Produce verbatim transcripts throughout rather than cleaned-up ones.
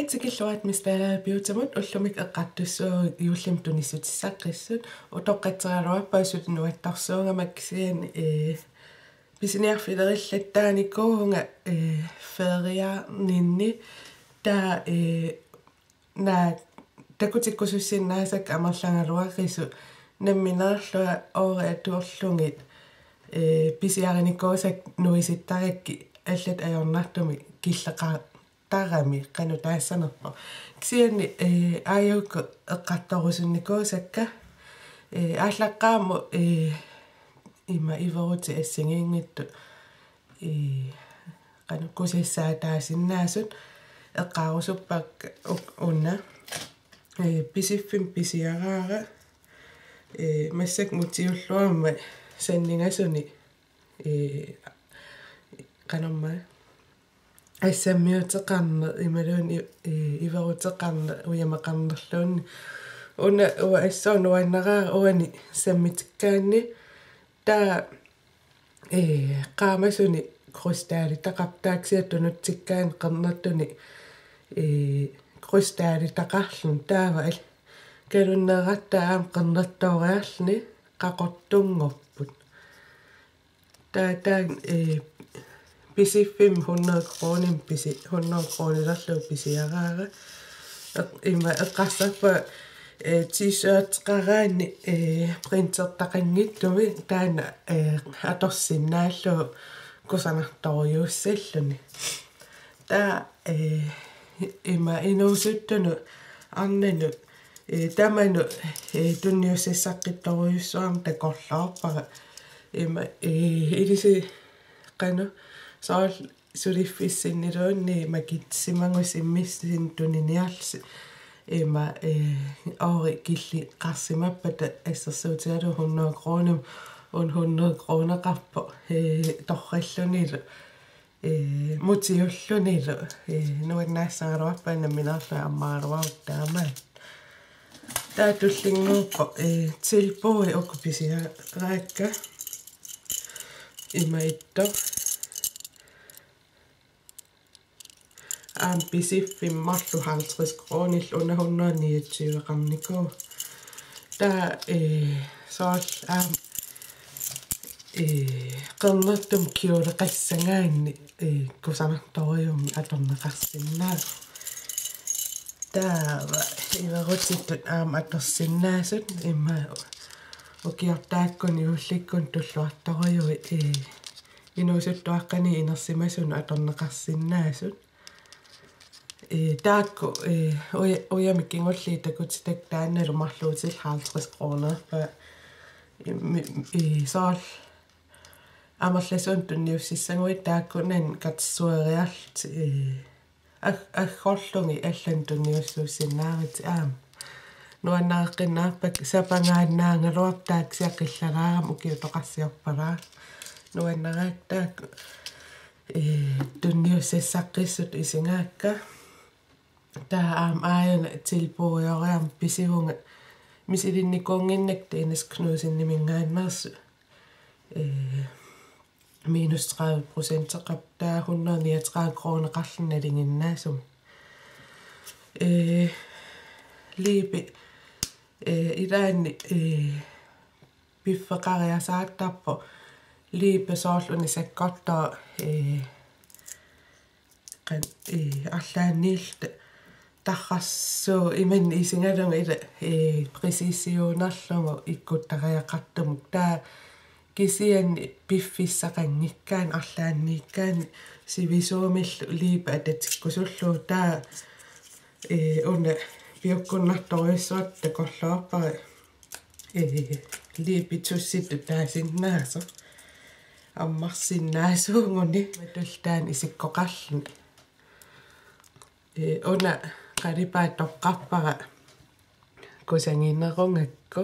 Tikilluarit Miss Dalager Beautymut. Ullumi eqqartussaavugut juullimi tunissutissaqqissut. Utoqqatseraluarpara suli nuattorsuugama kisianni, ee, pisiniarfilerillattaarnikuuvunga, ee, feriarninni. Taava, ee, naak takutikkusussinnaasakka amerlagaluarisut, nammineerlunga oorit atullugit, ee, pisiarinikuusakka nuisittarakkit allatut ajornartumik killeqartarami qanoq taassanerpoq. Kisianni, ee, aajuku eqqartorusunnikuusakka, ee, aallaqqaammut, ee, ima iverutit assigiinngitsut, ee, qanoq kusassaataasinnaasut eqqaarusuppakka uk-, una. Ee, Pisiffimmi pisiaraara, ee, massakkut mutiulluarmat sanningasunik, ee, qanormaa, assammiuteqarneq imaluunniit, ee, iveruteqarneq ujameqarnerluunniit. Una uanga assut nuannaraara uani sammitikkaanni. Taava, ee, qaamasunik krystalitaqarpoq, taava kisianni tunutsikkaanni qernertunik, ee, krystalitaqarluni. Taava al-, kalunneerattaa aamma qernertooriarluni qaqortunngorput. Taava, taava, ee, Pisiffimmi hundrede kronimik pisi-, hundrede kronilerlugu pisiaraara. Eq-, ima eqqarsarpunga, ee, t-shirteqaraanni, ee, printertaqanngitsumik taanna, ee, atorsinnaallugu kusanartorujuussalluni. Taava, ee, ima inuusuttunut arnanut, ee, tamanut, ee, tunniussissaqqittorujussuarmik takorloorpara. Ima, ee, ilisi qanoq, soorlu suliffissinniluunniit makitsisimaguit immissinnut tuniniarlusi. Ima, ee, oorit killeqarsimappata assersuutigalugu hundrede kronimut, una hundrede kroneqarpoq, ee, torrallunilu, ee, mutiullunilu, ee, nuannaassagaluarpara, nammineerlunga ammaraluarutta taamaat. Taava tullinnguuppoq, ee, tilbudi uku pisiaraakka. Ima ittoq. Aamma Pisiffimmi marluk halvtreds kronillu, una hundrede niogtyveqarnikuuvoq. Taava, ee, soorlu aamma, ee, qernertumik kjoleqassagaanni, ee, kusanartorujummik atorneqarsinnaasoq. Taava iverutitut aamma atorsinnaasut, ima ukiortaakkut juullikkut tulluartorujuit, ee, inuusuttuaqqani inersimasunut atorneqarsinnaasut. Ee, taakku, ee, uja-, ujamik kingulliit takutitakka taannalu marluutillit halvtreds kroneerpakka. Ee, mi-, ee, soorlu amerlasuunik tunniussissaguit taakkunani katersueriarlutit, ee, ag-, aggorlugit allanut tunniussuussinnaavutit aamma. Nuannariinnarpakka, sapangaannaagaluarput taava kisianni qillaraarama ukiutoqarsiorpalaarpoq. Nuannaraakka taakku, ee, tunniussissaqqissutut isigaakka. Taava aamma aajuna tilbudioriarmat pisivunga, misilinnikuunnginnakku Dennis Knudseniminngaanneersut, ee, minus tredive procenteqarpoq, taava hundrede niogtredive kroneqarluni nalinginnaasumik. Ee, liipi, ee, ilaanni, ee, piffeqariasaattarpoq, liipi soorlu una sakkortooq, ee, qan-, ee, arlaanniilluta tarrarsuup imannak isigalugu ila, ee, præcisiunerlugu ikkuttariaqartumik. Taava kisianni piffissaqanngikkaanni arlaanniikkaanni sivisuumillu liipi atatikkusullugu, taava, ee, una piukkunnartorujussuartut takorloorpara, ee, liipi tussitut taasinnaasoq ammarsinnaasuuguni matullu taanna isikkoqarluni. Ee, una qalipaat toqqarpara kusaginerugakku.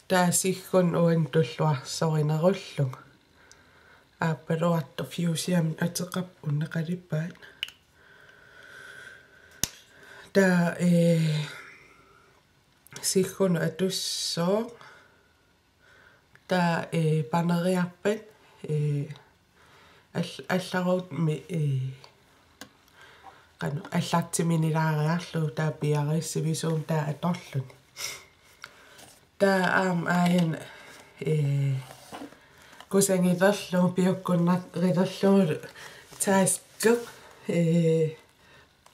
Taava siggunnut uannut tulluarsorinerullugu. Aappaluartoq fuchsiamik ateqarpoq una qalipaat. Taava, ee, siggunnut atussooq. Taava, ee, paneriarpat, ee, all-, allarummi, ee, qanoq allartiminilaariarlugu taava piareersivisuumik taava atorluni. Taava aamma aajuna, ee, kusagilerlugu piukkunnarilerlugu taske, ee,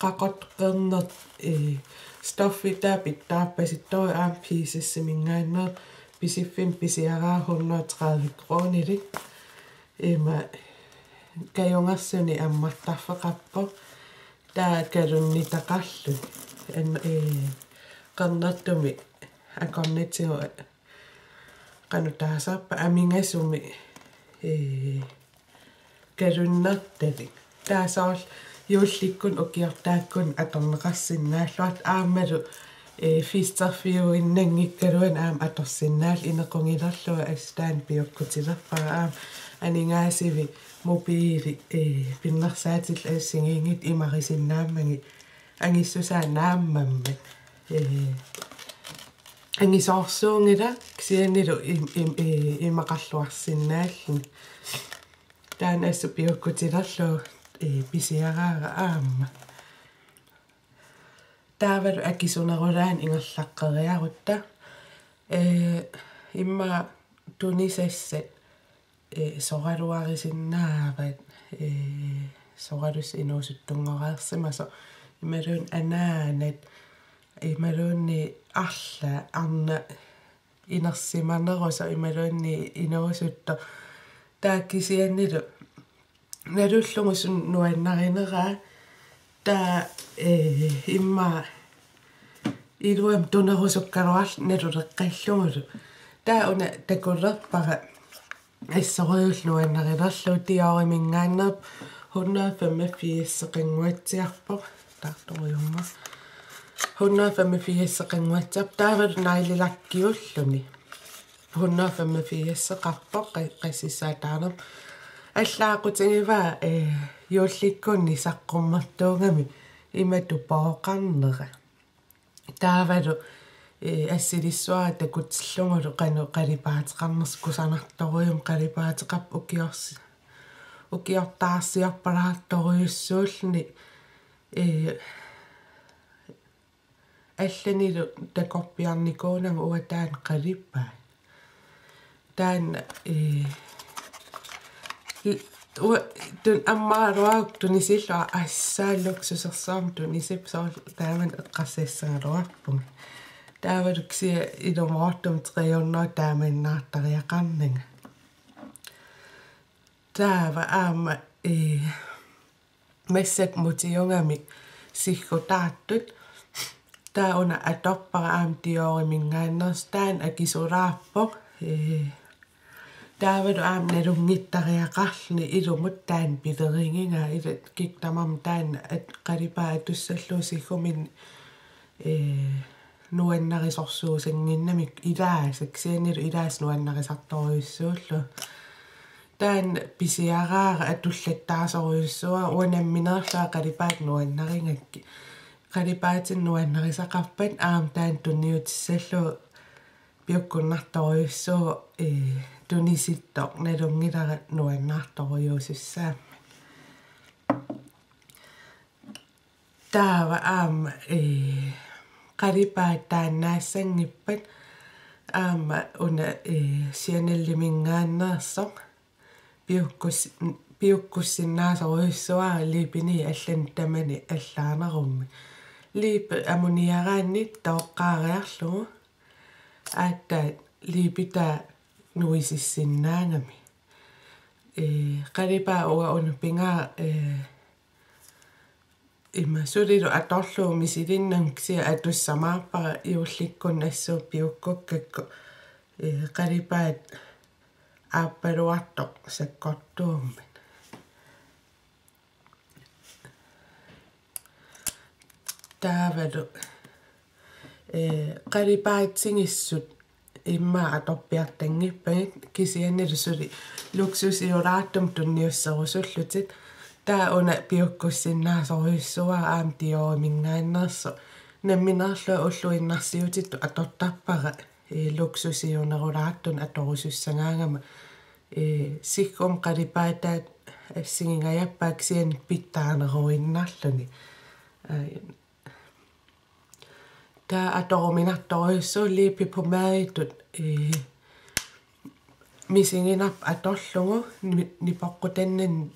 qaqortoq qernertoq, ee, stoffi taava pitsaarpasittoq aamma Piecesiminngaanneersoq Pisiffimmut pisiaraara hundrede tredive kroonilik. Ima kajungersunik ammartarfeqarpoq. Taava kalunnitaqarluni. An-, ee, qernertumik akornatigut qanoq taasarpa amingasumik, ee, kalunnertalik. Taava soorlu juullikkut ukiortaakkunni atorneqarsinnaalluartoq aammalu, ee, festerfiuinnanngikkaluarluni aamma atorsinnaallugu inequgilerlugu assut taanna piukkutilerpara aamma aningaasivik mobiili, ee, pinnersaatillu assigiinngitsut imarisinnaammagit angissusaa naammammat. Ee, angisoorsuunngilaq kisiannili im-, im-, ee, imaqarluarsinnaalluni. Taanna assut piukkutilerlugu, ee, pisiaraara aamma. Taavalu akisunerulaanut ingerlaqqeriarutta. Ee, immaqa tunisassat, ee, soraluarisinnaavat, ee, soralussat inuusuttunngoreersimasoq. Imaluunniit anaanat, imaluunniit arlaat, arnat inersimanerusoq imaluunniit inuusuttoq. Taava kisiannili nalullugu suna nuannarineraa. Taava, ee, immaqa iluamik tunerusukkaluarluni naluleqqallugulu. Taava una takulerpara assorujullu nuannarilerlugu Dioriminngaanneerpoq hundrede femogfirseqannguatsiarpoq. Taartorujumma. Hundrede femogfirseqannguatsiarpoq. Taavalu neglelakkiulluni hundrede femogfirseqarpoq qa-, qassissaataanerpoq. Allaaqutigivaa, ee, juullikkunni saqqummertuugami imatut pooqarnera. Taavalu, ee, assilissuara takutillugulu qanoq qalipaateqarnersoq kusanartorujummik qalipaateqarpoq ukiors-, ukiortaarsiorpalaartorujussuulluni, ee, allanilu takorpiarnikuunagu uanga taanna qalipaat. Taanna, ee, l-, ua-, tun-, ammaraluarukku tunisillugu assut luksusersuarmik tunisippoq soorlu taamani eqqarsassagaluarpunga. Taavalu kisianni ilumoortumik tre hundrede taamaannaartariaqarnanga. Taava aamma, ee, massakkut mutiugamik siggutaartut. Taava una atorpara aamma Dioriminngaanneersoq, taanna akisulaarpoq. Ee, taavalu aamma nalunngittariaqarluni ilumut taanna pilerigigaa, ila kikkut tamarmik taanna at-, qalipaat atussallugu sigguminni, ee, nuannarisorsuusanngimmat ilaasa, kisiannili ilaasa nuannarisartorujussuullugu. Taanna pisiaraara atullattaasorujussuuara, uanga nammineerlunga qalipaatit nuannarigakkit. Qalipaatinik nuannarisaqarpat aamma taanna tunniutissallugu piukkunnartorujussuuvoq, ee, tunisittoq nalunngilara nuannaartorujussuussaammat. Taava aamma, ee, qalipaat taannaassanngippat aamma una, ee, Chaneliminngaanneersoq piukkus-, piukkussinnaasorujussuuara, liipini allanut tamanit allaanerummat. Liipi amuniaraanni tooqqaariarlugu aatsaat liipitaa nuisissinnaagami. Ee, qalipaat uanga una pigaara, ee, ima sulilu atorlugu misilinnagit, kisianni atussamaarpara juullikkunni assut piukkukkakku, ee, qalipaat aappaluartoq sakkortuummat. Taavalu, ee, qalipaatigissut immaqa atorpiartanngippagit, kisiannili suli luksusiulaartumik tunniusserusullutit. Taava una piukkussinnaasorujussuuara aamma Dioriminngaanneersoq. Nammineerlunga ulluinnarsiutitut atortarpara, ee, luksusiunerulaartunik atorusussagaangama, ee, siggumma qalipaataat assigingajappaat kisianni pitsaaneruinnarluni. Ai. Taava atoruminartorujussuuvoq, læbepomaditut, ee, misiginarpoq atorlugu, ni-, nipoqqutannani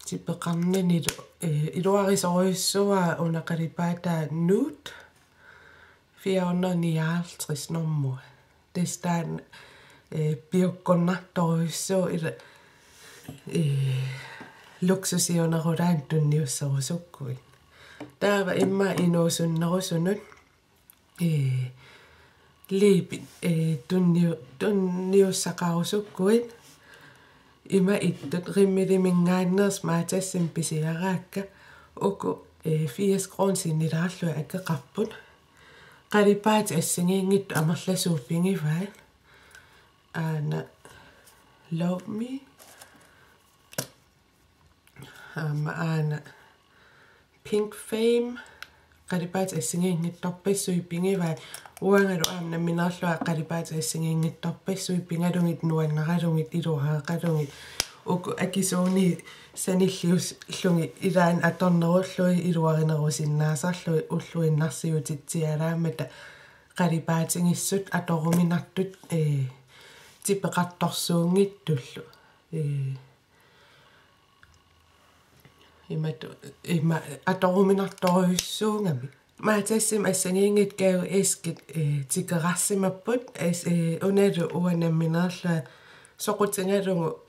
tipeqarnanilu, ee, iluarisorujussuuara una qalipaataa Nude fire hundrede nioghalvtreds nummer. Tassa taanna, ee, piukkunnartorujussuuvoq ila, ee, luksusiunerulaanut tunniusserusukkuit. Taava immaqa inuusunnerusunut, ee, læbit, ee, tunniu-, tunniussaqarusukkuit. Ima ittut Rimmeliminngaanneersut Matasimi pisiaraakka, uku, ee, firs kroner sinnilaarlugit akeqarput. Qalipaatit assigiinngitsut amerlasuut pigivaat. Aana Love Me. Aamma aana Pink Fame. Qalipaatit assigiinngitsorpassuit pigivaat. Uangalu aamma nammineerlunga qalipaatit assigiinngitsorpassuit pigalugit nuannaralugit iluareqalugit. Uku akisuunit sanilliullugit ilaanni atornerullugit iluarinerusinnaasarlugit ulluinnarsiutitsilaammata qalipaatigissut atoruminartut, ee, tipeqartorsuunngitsullu. Ee, imatu-, ima atoruminartorujussuugamik. Matasimi assigiinngitsut Gave Æskit, ee, tikerarsimapput, as-, ee, unalu uanga nammineerlunga soqutigalugu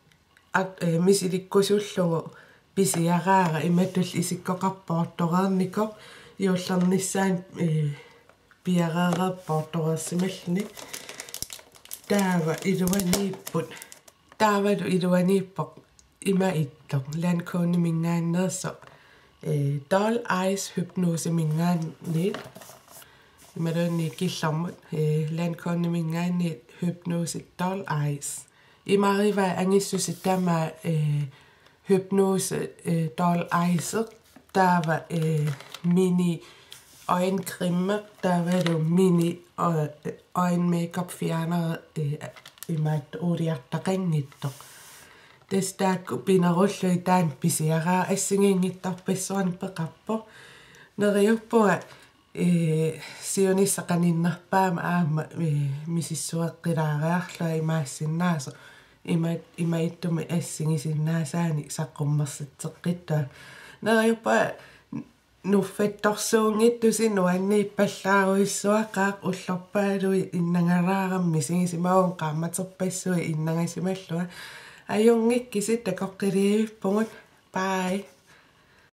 at-, ee, misilikkusullugu pisiaraara, imatut isikkoqarpoq poortoreernikoq, juullernissaanut, ee, piareereerpoq poortoreersimalluni. Taava iluaniipput. Taavalu iluaniippoq ima ittoq, Lancomeiminngaanneersoq, ee, Doll Eyes Hypnoseminngaanniit. Imaluunniit killormut, ee, Lancomeiminngaanniit Hypnose Doll Eyes. Imarivaa angissuseq tamaat, ee, Hypnose, ee, Doll Eyes, taava, ee, mini øjencreme, taavalu mini, øh, øjenmakeup fjerner, ee, imaattoq uuliartaqanngitsoq. Tassa taakku pinerullugit taanna pisiaraara, assigiinngitsorpassuarnik peqarpoq. Neriuppunga, ee, siunissaq qaninnerpaamik aamma, ee, misissueqqilaariarlunga imaassinnaasoq. Ima, ima ittumik assigisinnaasaanik saqqummersitseqqittunga. Neriuppunga nuffattorsuunngitsusi, nuanniippallaarujussuaqaaq, ullorpaaluit innangalaarami misigisimavunga qaammaterpassuit innangasimallunga. Ajunngikkisi, takoqqiliivippugut. Bye.